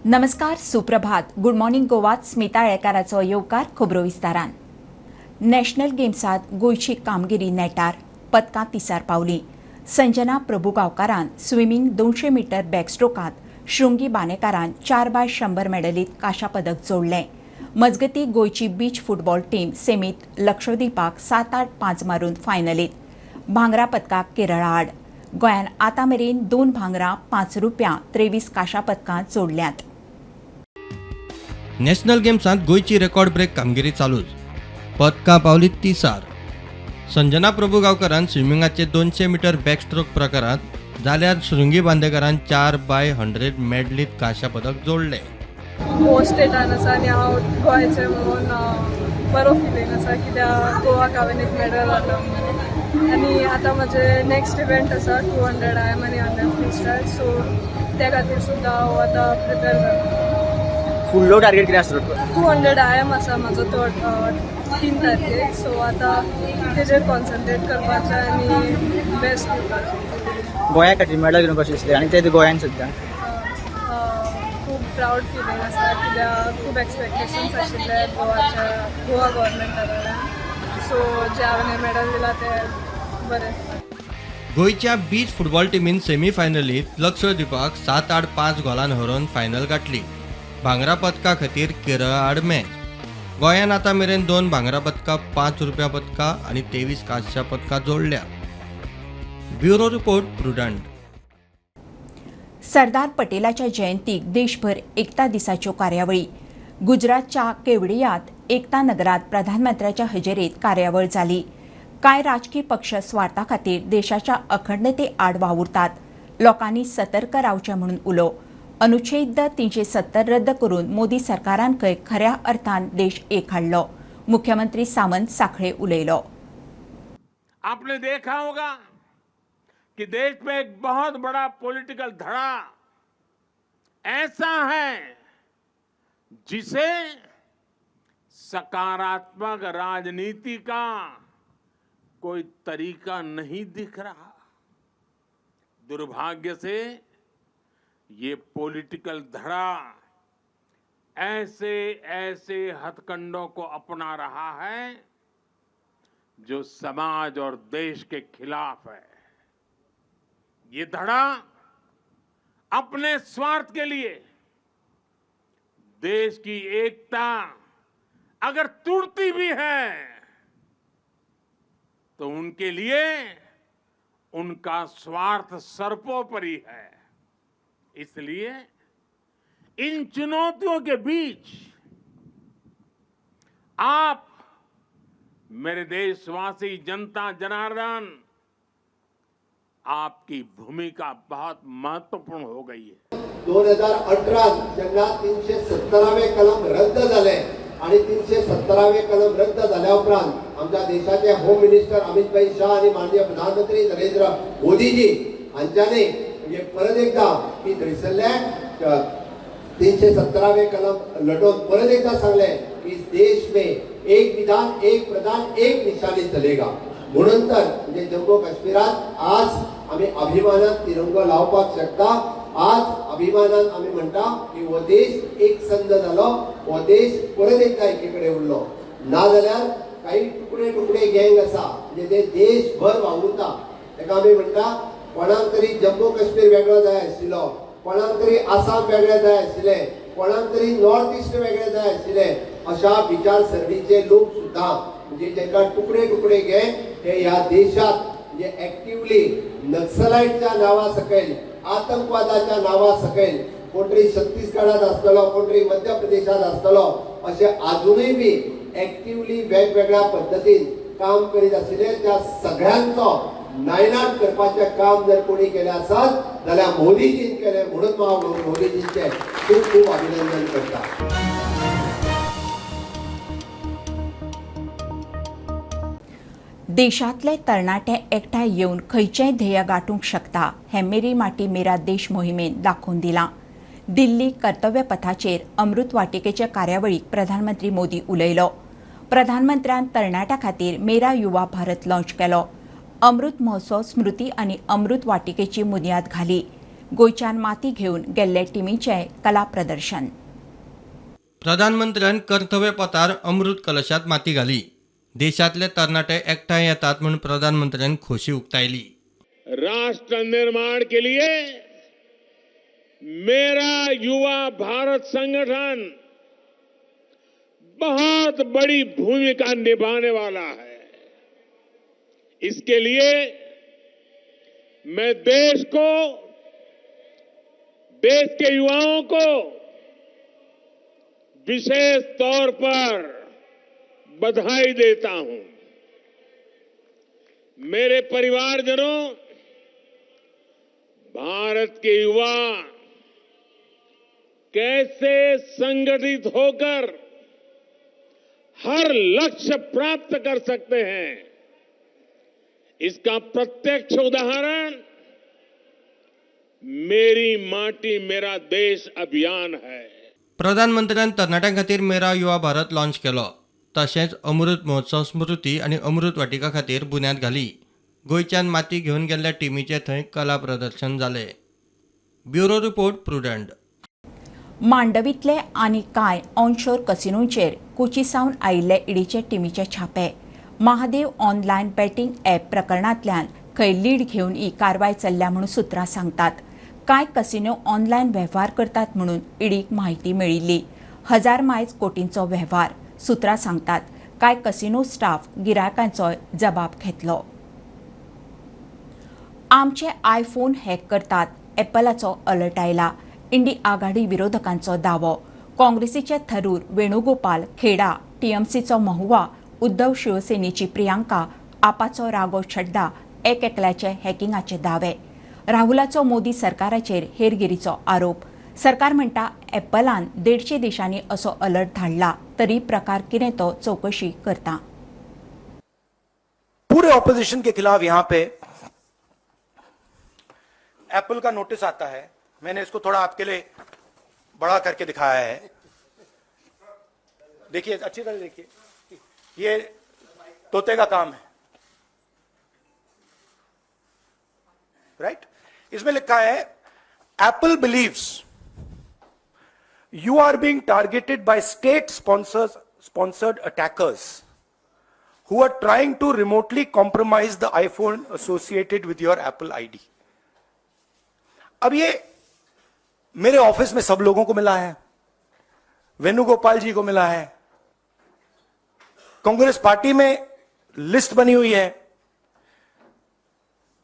नमस्कार, सुप्रभात. Good morning गोवात Smita आळेकाराचो येवकार. खबरो विस्तारान. नॅशनल गेम्सात गोंयची कामगिरी नेटार, पदकां तिसार पावली. संजना प्रभू गांवकारान स्विमींग 200 मीटर बॅकस्ट्रोकांत, शृंगी बानेकारान 4x100 मॅडलीत कांश्या पदक जोडलें. मजगती, गोंयची बीच फुटबॉल टीम सेमीत लक्षद्वीपाक 7-8-5 मारून फायनलीत, भांगरा पदकाक केरळा आड. गोंयान आतां मेरेन 2 भांगरां, 5 रुपया, 23 कांश्या पदकां जोडल्यांत. नॅशनल गेम्सांत गोंयची रेकॉर्ड ब्रेक कामगिरी चालूच. पदकां पावली 30र. संजना प्रभू गांवकारान स्विमिंगाचे 200 मीटर बॅकस्ट्रोक प्रकारांत, जाल्यार शृंगी बांदेकारान 4x100 मॅडलीत कांश्या पदक जोडलें. गोवा स्टेटान आसा आनी हांव गोंयचें म्हणून बरो फिलींग आसा, कित्याक गोवाक हांवें एक मेडल हाडलो म्हणून. आनी आतां म्हजें नेक्स्ट इव्हेंट आसा 200 आयएम आनी 100 फ्री स्टायल, सो त्या खातीर सुद्दां हांव आतां प्रिपेर जाता. फुडलो टार्गेट कितें आसतलो? 200 आयएम आसा म्हाजो तो 3 तारखेक, सो आतां तेजेर कॉन्सन्ट्रेट करपाचें आनी बेस्ट दिवपाचें. गोंया खातीर मेडल घेवन कशें दिसलें आनी ते गोंयान सुद्दां? खूब प्रावड फिलींग आसा, कित्याक खूब एक्सपेक्टेशन्स आशिल्ले गोवाच्या, गोवा गव्हर्मेंटा कडल्यान, सो जे हांवें मेडल दिलां तें बरें. गोंयच्या बीच फुटबॉल टिमीन सेमीफायनलीत लक्षद्वीपाक 7-8-5 गोलान हरोवन फायनल गाठली. भांगरा पदका खातीर केरळा आड मॅच. गोंयान आतां मेरेन 2 भांगरा पदकां, 5 रुपया पदकां आनी 23 कांश्या पदकां जोडल्या. Bureau report, Prudent. सरदार पटेलाच्या जयंतीक देशभर एकता दिसाच्यो कार्यावळी. गुजरातच्या केवडियात एकता नगरात प्रधानमंत्र्याच्या हजेरेत कार्यावळ जाली. कांय राजकी पक्ष स्वार्था खातीर देशाच्या अखंडते आड वावुरतात, लोकांनी सतर्क रावचें म्हणून उलो. अनुच्छेद 370 रद्द करून मोदी सरकारान खंय खऱ्या अर्थान देश एक हाडलो, मुख्यमंत्री सामंत साखळे उलयलो. आपने देखा होगा कि देश में एक बहुत बड़ा पॉलिटिकल धड़ा ऐसा है जिसे सकारात्मक राजनीति का कोई तरीका नहीं दिख रहा। दुर्भाग्य से ये पॉलिटिकल धड़ा ऐसे ऐसे हथकंडों को अपना रहा है जो समाज और देश के खिलाफ है। ये धड़ा अपने स्वार्थ के लिए देश की एकता अगर टूटती भी है तो उनके लिए उनका स्वार्थ सर्वोपरि है। इसलिए इन चुनौतियों के बीच आप, मेरे देशवासी, जनता जनार्दन, आपकी भूमिका बहुत महत्वपूर्ण हो गई है। 2018 जेन्ना 370वे कलम रद्द जालें आणि 370वे कलम रद्द जाल्या उपरांत आमच्या देशाचे होम मिनिस्टर अमित भाई शाह आणि माननीय प्रधानमंत्री नरेंद्र मोदीजी हांच्यानी म्हणजे परत एकदा की थंयसरले 370वे कलम लटोवन परत एकदा सांगलें की देश में एक विधान, एक प्रधान, एक निशाणी चलेगा। म्हणून तर म्हणजे जम्मू काश्मीरात आज आमी अभिमानान तिरंगो लावपाक शकता. आज अभिमानान आमी म्हणटा की हो देश एक संद जालो, हो देश परत एकदा एकीकडे उरलो. नाजाल्यार काही तुकडे तुकडे गँग आसा, म्हणजे ते देशभर वावुरता. ताका आमी म्हणटा, कोणाक तरी जम्मू काश्मीर वेगळो जाय आशिल्लो, कोणाक तरी आसाम वेगळें जाय आशिल्लें, कोणाक तरी नॉर्थ इस्ट वेगळें जाय आशिल्लें. अशा विचारसरणीचे लोक सुद्दां, म्हणजे जेका तुकडे तुकडे गँग हे ह्या देशात म्हणजे ऍक्टिवली नक्सलाइटच्या नावा सकयल, आतंकवादाच्या नावा सकयल, कोण तरी छत्तीसगडात आसतलो, कोण तरी मध्य प्रदेशात आसतलो, अशे आजुनूय बी ऍक्टिवली वेगवेगळ्या पद्दतीन काम करीत आशिल्ले, त्या सगळ्यांचो नायनाट करपाचें काम जर कोणी केलें आसत जाल्यार मोदीजीन केलें. म्हणून हांव मोदीजींचें खूब खूब अभिनंदन करता. देशांतले तरणाटे एकठांय येवन खंयचेंय ध्येय गांठूंक शकता हें मेरी माटी मेरा देश मोहिमेन दाखोवन दिलां. दिल्ली कर्तव्य पथाचेर अमृत वाटिकेचे कार्यावळीक प्रधानमंत्री मोदी उलयलो. प्रधानमंत्र्यान तरणाट्यां खातीर मेरा युवा भारत लॉन्च केलो. अमृत महोत्सव स्मृती आनी अमृत वाटिकेची बुन्याद घाली. गोंयच्यान माती घेवन गेल्ले टिमीचें कला प्रदर्शन. प्रधानमंत्र्यान कर्तव्य पथार अमृत कलशात माती घाली. देशांतले तरणाटे एकठांय येतात म्हूण प्रधानमंत्र्यान खोशी उक्तायली. राष्ट्र निर्माण के लिए मेरा युवा भारत संगठन बहुत बड़ी भूमिका निभाने वाला है. इसके लिए मैं देश को, देश के युवाओं को विशेष तौर पर बधाई देता हूं. मेरे परिवारजनों, भारत के युवा कैसे संगठित होकर हर लक्ष्य प्राप्त कर सकते हैं, इसका प्रत्यक्ष उदाहरण मेरी माटी मेरा देश अभियान है. प्रधानमंत्र्यान तरणाट्यां खातीर मेरा युवा भारत लॉन्च केलो. तशेंच अमृत महोत्सव स्मृती आनी अमृत वाटिका खातीर बुन्याद घाली. गोंयच्यान माती घेवन गेल्ल्या टिमीचें थंय कला प्रदर्शन जालें. Bureau report, Prudent. मांडवींतले आनी कांय ऑनशोर कसिनोंचेर कोची सावन आयिल्ले ईडीचे टिमीचे छापे. महादेव ऑनलायन बॅटिंग ॲप प्रकरणांतल्यान खंय लीड घेवन ही कारवाय चल्ल्या म्हूण सुत्रां सांगतात. कांय कसिनो ऑनलायन वेव्हार करतात म्हणून ईडीक म्हायती मेळिल्ली. 1000 मायज कोटींचो वेव्हार. सुत्रां सांगतात कांय कसिनो स्टाफ गिरायकांचोय जबाब घेतलो. आमचे आयफोन हॅक करतात, ॲपलाचो अलर्ट आयला. इंडी आघाडी विरोधकांचो दावो. काँग्रेसीचे थरूर, वेणुगोपाल, खेडा, टीएमसीचो महुआ, उद्धव शिवसेनेची प्रियांका, आपाचो राघव छड्डा एक एकल्याचे हॅकिंगाचे दावे. राहुलाचो मोदी सरकाराचेर हेरगिरीचो आरोप. सरकार म्हणटा ॲपलान 150 देशांनी असो अलर्ट धाडला, तरी प्रकार कितें तो चौकशी करता. पूरे ऑपोजिशन के खिलाफ यहां पे एप्पल का नोटिस आता है. मैंने इसको थोड़ा आपके लिए बड़ा करके दिखाया है. देखिए, अच्छी तरह देखिए, ये तोते का काम है, राइट? इसमें लिखा है, Apple believes you are being targeted by state sponsored attackers who are trying to remotely compromise the iPhone associated with your Apple ID. अब ये मेरे ऑफिस में सब लोगों को मिला है, वेणुगोपाल जी को मिला है, कांग्रेस पार्टी में लिस्ट बनी हुई है,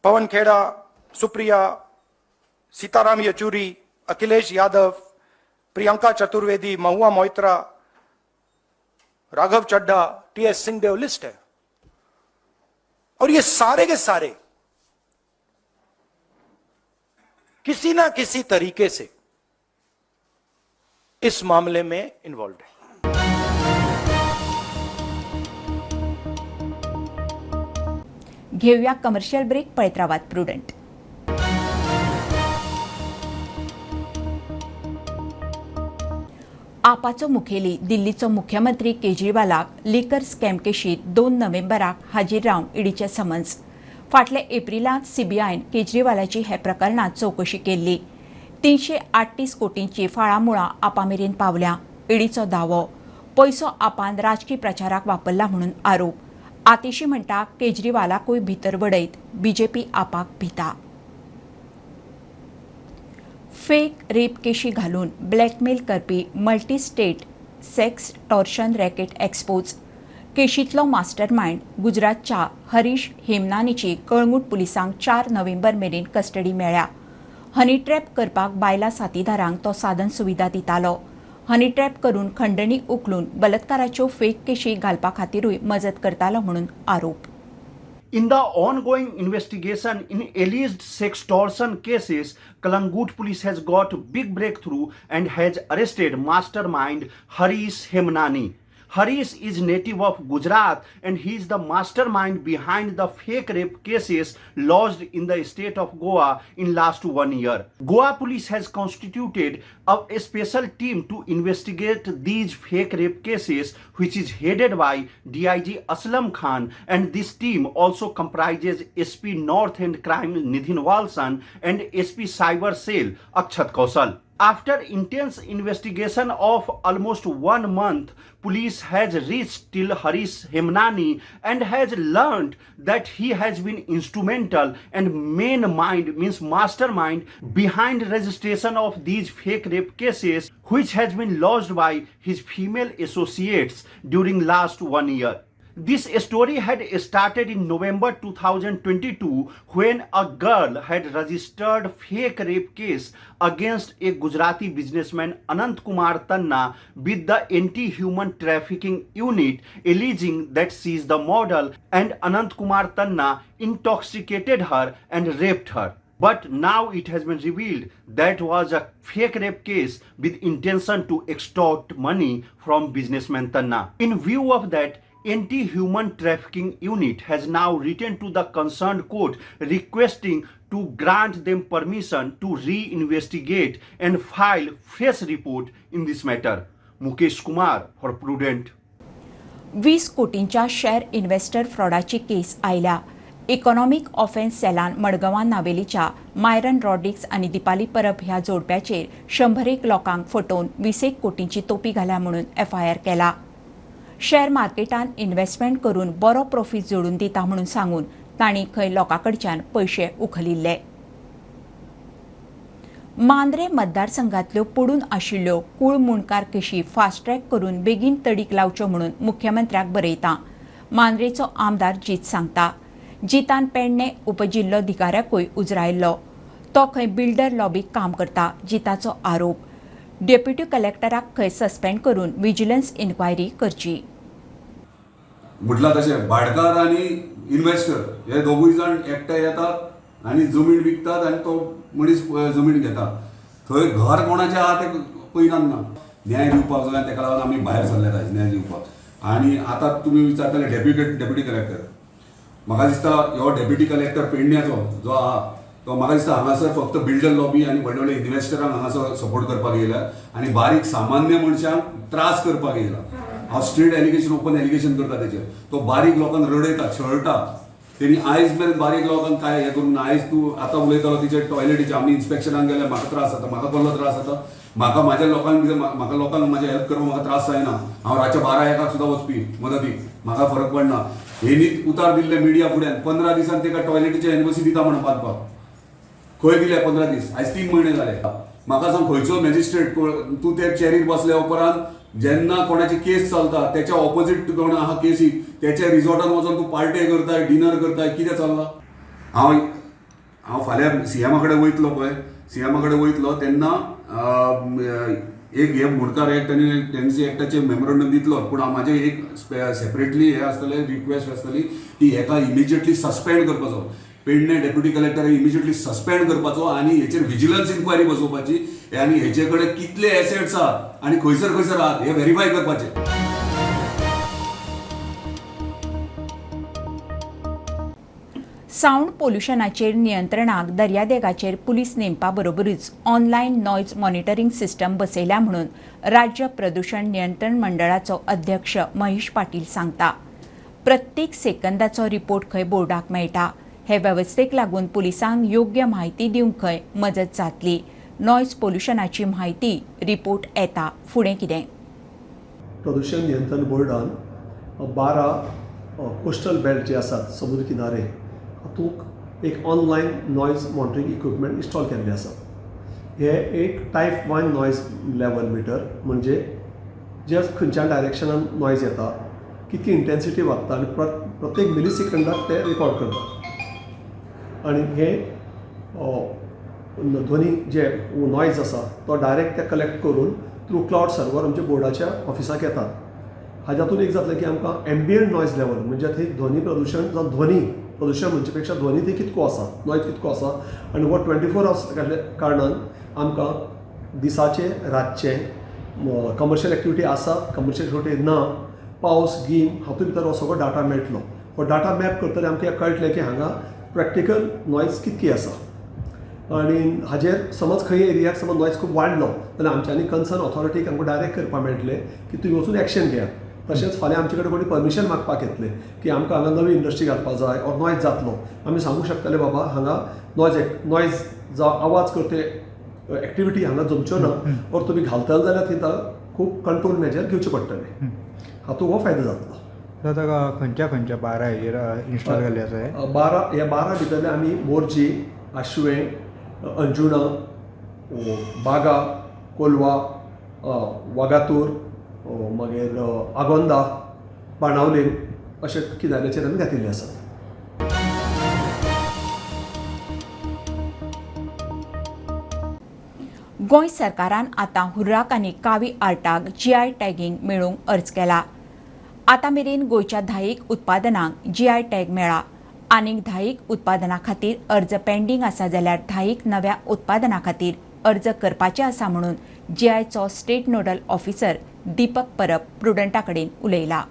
पवन खेड़ा, सुप्रिया, सीताराम येचुरी, अखिलेश यादव, प्रियंका चतुर्वेदी, महुआ मोइत्रा, राघव चड्ढा, टीएस सिंहदेव लिस्ट है. और ये सारे के सारे किसी ना किसी तरीके से इस मामले में इन्वॉल्व है. घेऊया कमर्शियल ब्रेक. पळयत रावात प्रुडंट. आपाचो मुखेली दिल्लीचो मुख्यमंत्री केजरीवालाक लिकर स्कॅम केशीत 2 नोव्हेंबराक हाजीर रावन ईडीचे समन्स. फाटल्या एप्रिलांत सीबीआयन केजरीवालाची हे प्रकरणांत चवकशी केल्ली. 338 कोटींची फाळामुळां आपा मेरेन पावल्या. ईडीचो दावो, पयसो आपान राजकी प्रचाराक वापरला म्हणून आरोप. आतिशी म्हणटा केजरीवालाकूय भितर बडयत बीजेपी आपाक भिता. फेक रेप केशी घालून ब्लॅकमेल करपी multi state sex torsion racket expose. केशींतलो mastermind गुजरातच्या हरीश हेमनानीची कळंगूट पुलिसांक 4 नोव्हेंबर मेरेन कस्टडी मेळ्ळ्या. हनी ट्रॅप करपाक बायलां साथीदारांक तो साधन सुविधा दितालो. हनी ट्रॅप करून खंडणी उखलून बलात्काराच्यो फेक केशी घालपा खातीरूय मजत करतालो म्हणून आरोप. In the ongoing investigation in alleged sextortion cases, Calangute police has got big breakthrough and has arrested mastermind Harish Hemnani. Harish is native of Gujarat and he is the mastermind behind the fake rape cases lodged in the state of Goa in last 1 year. Goa police has constituted a special team to investigate these fake rape cases, which is headed by DIG Aslam Khan, and this team also comprises SP North and Crime Nidhin Walson and SP Cyber Cell Akshat Kaushal. After intense investigation of almost 1 month, police has reached till Harish Hemnani and has learned that he has been instrumental and main mind, means mastermind, behind registration of these fake rape cases, which has been lodged by his female associates during last 1 year. This story had started in November 2022 when a girl had registered fake rape case against a Gujarati businessman Anant Kumar Tanna with the anti-human trafficking unit, alleging that she is the model and Anant Kumar Tanna intoxicated her and raped her. But now it has been revealed that was a fake rape case with intention to extort money from businessman Tanna. In view of that, Anti-Human Trafficking Unit has now written to the concerned court requesting to grant them permission to re-investigate and file fresh report in this matter. Mukesh Kumar for Prudent. 20 कोटींच्या share investor फ्रॉडाची case आयल्या. Economic offence सेलान मडगांवां नावेलीच्या Myron Rodrigues आनी दीपाली परब ह्या जोडप्याचेर 101 लोकांक फटोवन 20 कोटींची तोपी घाल्या म्हणून एफआयआर केला. शेअर मार्केटान इन्व्हेस्टमेंट करून बरो प्रॉफिट जोडून दिता म्हणून सांगून तांणी खंय लोकां कडच्यान पयशे उखलिल्ले. मांद्रे मतदारसंघातल्यो पडून आशिल्ल्यो कूळ मुंडकार केशी फास्ट ट्रॅक करून बेगीन तडीक लावच्यो म्हणून मुख्यमंत्र्याक बरयता. मांद्रेचो आमदार जीत सांगता. जितान पेडणे उपजिल्लोधिकाऱ्याकूय उजरायल्लो. तो खंय बिल्डर लॉबीक काम करता, जिताचो आरोप. डेप्युटी कलेक्टराक खंय सस्पेंड करून विजिलन्स इन्क्वायरी करची. म्हटलां तशें भाटकार आनी इन्वेस्टर हे दोगूय जाण एकठांय येतात आनी जमीन विकतात आनी तो मनीस जमीन घेता. थंय घर कोणाचें आहा तें पळयनात ना. न्याय दिवपाक जाय, तेका लागून आमी भायर सरल्यात आयज न्याय दिवपाक. आनी आतां तुमी विचारतले डेप्युटी कलेक्टर, म्हाका दिसता हो डेप्युटी कलेक्टर पेडण्याचो जो आहा तो म्हाका दिसता हांगासर फक्त बिल्डर लॉबी आनी व्हडले व्हडले इन्वेस्टरांक हांगासर सपोर्ट करपाक येयला आनी बारीक सामान्य मनशांक त्रास करपाक येयला. हांव स्ट्रेट एलिगेशन, ओपन एलिगेशन करता तेचेर. तो बारीक लोकांक रडयता, छळटा. तेणी आयज मेरेन बारीक लोकांक काय हें करूंक ना. आयज तूं आतां उलयतालो तिचे टॉयलेटीचे, आमी इन्स्पेक्शनाक गेल्यार म्हाका त्रास जाता, म्हाका कसलो त्रास जाता, म्हाका म्हाज्या लोकांक, म्हाका लोकांक म्हाजें हेल्प करपाक म्हाका त्रास जायना. हांव रातच्या 12-1 सुद्दां वचपी मदतीक, म्हाका फरक पडना. हेणी उतार दिल्ले मिडिया फुड्यान 15 दिसान तेका टॉयलेटीचे एनओसी दिता म्हणून बांदपाक. खंय दिले 15 दीस? आयज 3 म्हयने जाले. म्हाका सांग खंयचो मॅजिस्ट्रेट तूं त्या चेरीर बसल्या उपरांत जेन्ना कोणाची केस चलता तेच्या ऑपोजीट कोण आहा केसी तेच्या रिजॉर्टान वचोन तूं पार्टे करताय, डिनर करताय, कितें चल्लां? हांव फाल्यां सीएमा कडेन वयतलो पळय, सीएमा कडेन वयतलो तेन्ना एक हे मुंडकार एक्ट आनी टेन्सी एक्टाचें मेमोरंडम दितलो. पूण हांव म्हाजें एक सेपरेटली हें आसतलें, रिक्वेस्ट आसतली की हेका इमिजिएटली सस्पेंड करपाचो, पेडणे डेप्युटी कलेक्टराक इमिजिएटली सस्पेंड करपाचो आनी हेचेर विजिलन्स इन्क्वायरी बसोवपाची आनी हेचे कडेन कितले एसेट्स आहात आनी खंयसर खंयसर आहात हे व्हेरीफाय करपाचें. सावंड पोल्युशनाचेर नियंत्रणाक दर्यादेगाचेर पुलीस नेमपा बरोबरूच ऑनलायन नॉयज मॉनिटरींग सिस्टम बसयल्या म्हणून राज्य प्रदूषण नियंत्रण मंडळाचो अध्यक्ष महेश पाटील सांगता. प्रत्येक सेकंदाचो रिपोर्ट खंय बोर्डाक मेळटा. हे वेवस्थेक लागून पुलिसांक योग्य म्हायती दिवंक खंय मजत जातली. नॉयज पोल्युशनाची म्हायती रिपोर्ट येता. फुडें कितें? प्रदूषण नियंत्रण बोर्डान 12 कोस्टल बेल्ट जे आसात समुद्र किनारे हातूंत एक online noise monitoring equipment install केल्ले आसा. हे एक टायप 1 नॉयज लेवल मिटर, म्हणजे जे खंयच्या डायरेक्शनान नॉयज येता, कितली इंटेन्सिटी वागता आनी प्रत्येक मिली सेकंडाक ते रिकॉर्ड करता. आनी हे ध्वनी जे नॉयज आसा तो डायरेक्ट ते कलेक्ट करून थ्रू क्लावड सर्वर आमच्या बोर्डाच्या ऑफिसाक येतात. हाज्यातून एक जातलें की आमकां एम्बियंट नॉयज लेवल म्हणजे थंय ध्वनी प्रदुशण जावं ध्वनी प्रदुशण म्हणचे पेक्षा ध्वनी थंय कितको आसा, नॉयज कितको आसा आनी हो 24 आवर्स घातल्या कारणान आमकां दिसाचे रातचे कमर्शियल एक्टिविटी आसा, कमर्शियल एक्टिविटी ना, पावस गीम हातूंत भितर हो सगळो डाटा मेळटलो. हो डाटा मॅप करतले आमकां कळटलें की हांगा प्रॅक्टिकल नॉयज कितकी आसा आनी हाजेर समज खंय एरियाक समज नॉयज खूब वाडलो जाल्यार आमच्यांनी कन्सर्न ऑथॉरिटीक आमकां डायरेक्ट करपाक मेळटलें की तुमी वचून एक्शन घेयात. तशेंच फाल्यां आमचे कडेन कोणी परमिशन मागपाक येतलें की आमकां हांगा नवी इंडस्ट्री घालपाक जाय ऑर नॉयज जातलो, आमी सांगूंक शकतले बाबा हांगा नॉयज जावं आवाज करते एक्टिविटी हांगा जमच्यो ना ऑर तुमी घालतले जाल्यार थंय खूब कंट्रोल मेजर घेवचे पडटले. हातूंत हो फायदो जातलो. आतां खंयच्या खंयच्या 12 हेजेर इन्स्टॉल केल्ले आसा हे? 12 ह्या 12 भितरले आमी मोरजी, आशवें, अंजुणा, बागा, कोलवा, वागातूर, मागीर आगोंदा, बाणावले अशे किनाऱ्याचेर आमी घातिल्ले आसात. गोंय सरकारान आतां हुर्राक आनी कावी आर्टाक जीआय टॅगींग मेळोवंक अर्ज केला. आतां मेरेन गोंयच्या 10 उत्पादनांक जीआय टॅग मेळ्ळा. आनीक 10 उत्पादनां खातीर अर्ज पेंडींग आसा जाल्यार 10 नव्या उत्पादनां खातीर अर्ज करपाचे आसा म्हणून जीआयचो state nodal officer Deepak Parab प्रुडंटा कडेन उलयला.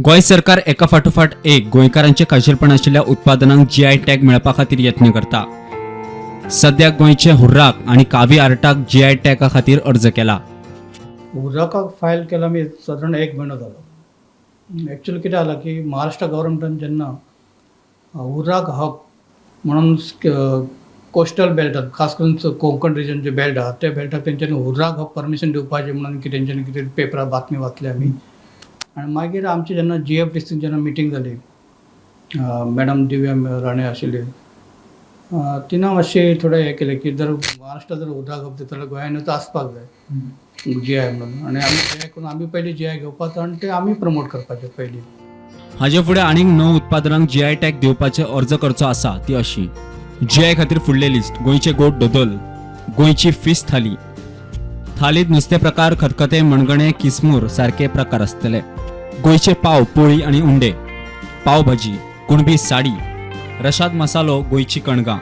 गोंय सरकार एका फाटोफाट एक गोंयकारांचे खाशेलपण आशिल्ल्या उत्पादनांक जीआय टॅग मेळपा खातीर यत्न करता. सद्या गोंयचे हुर्राक आनी कावी आर्टाक जीआय टॅगा खातीर अर्ज केला. हुर्राकाक फायल केला मी सादारण 1 म्हयनो जालो. एक्चुअली कितें जालां की महाराष्ट्र गव्हर्मेंटान जेन्ना हुर्राक हब म्हणून कोस्टल बेल्टाक खास करून कोंकण रिजन जे बेल्ट आहा त्या बेल्टाक तेंच्यांनी हुर्राक हब परमिशन दिवपाचें म्हणून की तेंच्यांनी कितें पेपरार बातमी वाचली आमी. आनी मागीर आमची जेन्ना GFDC जेन्ना मिटींग जाली, मॅडम दिव्या राणे आशिल्ली, तिणें मातशें थोडें हें केलें की जर महाराष्ट्र जर हुर्राक हब दिता जाल्यार गोंयानूच आसपाक जाय जीआय म्हणून. आनी आमी जीआय करून आमी पयलीं जीआय घेवपाचो आनी ते आमी प्रमोट करपाचें पयलीं. हाजे फुडें आनीक 9 उत्पादनांक जीआय टॅग दिवपाचे अर्ज करचो आसा ती अशी. जीआय खातीर फुडले लिस्ट: गोंयचे गोड दोदोल, गोंयची फीश थाली, थालीत नुस्तें प्रकार, खतखतें, मणगणें, किसमूर सारके प्रकार आसतले, गोंयचे पाव, पोळी आनी उंडे, पाव भाजी, कुणबी साडी, रशाद मसालो, गोंयची कणगां.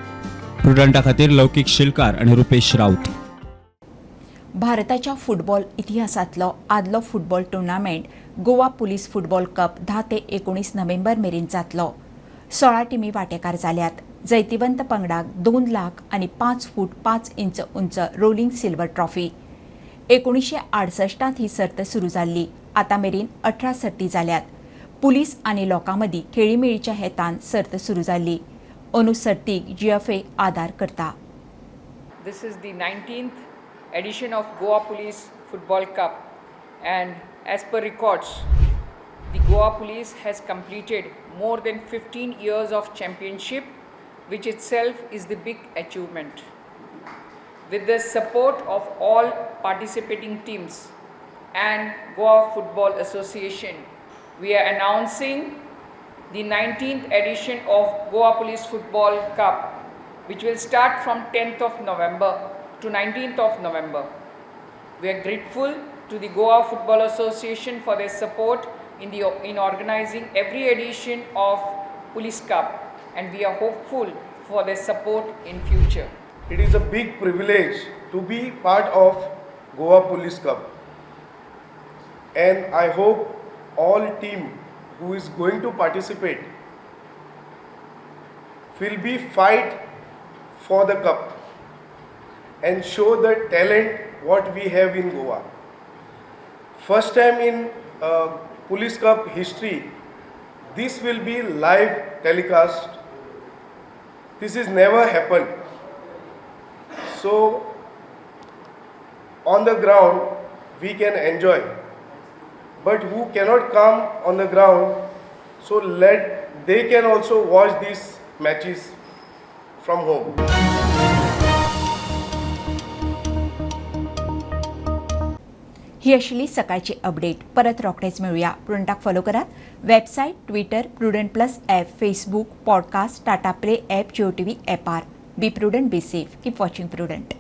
प्रुडंटा खातीर लौकीक शिलकार आनी रुपेश राऊत. भारताच्या फुटबॉल इतिहासांतलो आदलो football tournament Goa police football cup 10 ते 19 नोव्हेंबर मेरेन जातलो. 16 टिमी वांटेकार जाल्यात. जैतिवंत पंगडाक 2 लाख आनी 5 फूट 5 इंच उंच रोलिंग सिल्वर ट्रॉफी. 1968 ही सर्त सुरू जाल्ली. आतां मेरेन 18 सर्ती जाल्यात. पुलीस आनी लोकां मदीं खेळीमेळीच्या हेतान सर्त सुरू जाल्ली. अंदू सर्तीक जीएफए आदार करता. This is the 19th edition of Goa Police Football Cup, and as per records, the Goa Police has completed more than 15 years of championship, which itself is the big achievement. With the support of all participating teams and Goa Football Association, we are announcing the 19th edition of Goa Police Football Cup, which will start from 10th of November to 19th of November. We are grateful to the Goa Football Association for their support in organizing every edition of Police Cup, and we are hopeful for their support in future. It is a big privilege to be part of Goa Police Cup, and I hope all team who is going to participate will be fight for the cup and show the talent what we have in Goa. First time in Police Cup history, this will be live telecast. This is never happened. So on the ground we can enjoy, but who cannot come on the ground, so let they can also watch these matches from home. ही आशिल्ली सकाळची update. परत रोखडेच मेळुया. प्रुडंटाक follow करात. Website, Twitter, Prudent plus app, Facebook, podcast, Tata play app, Jio TV ॲपार. Be prudent, be safe, keep watching Prudent.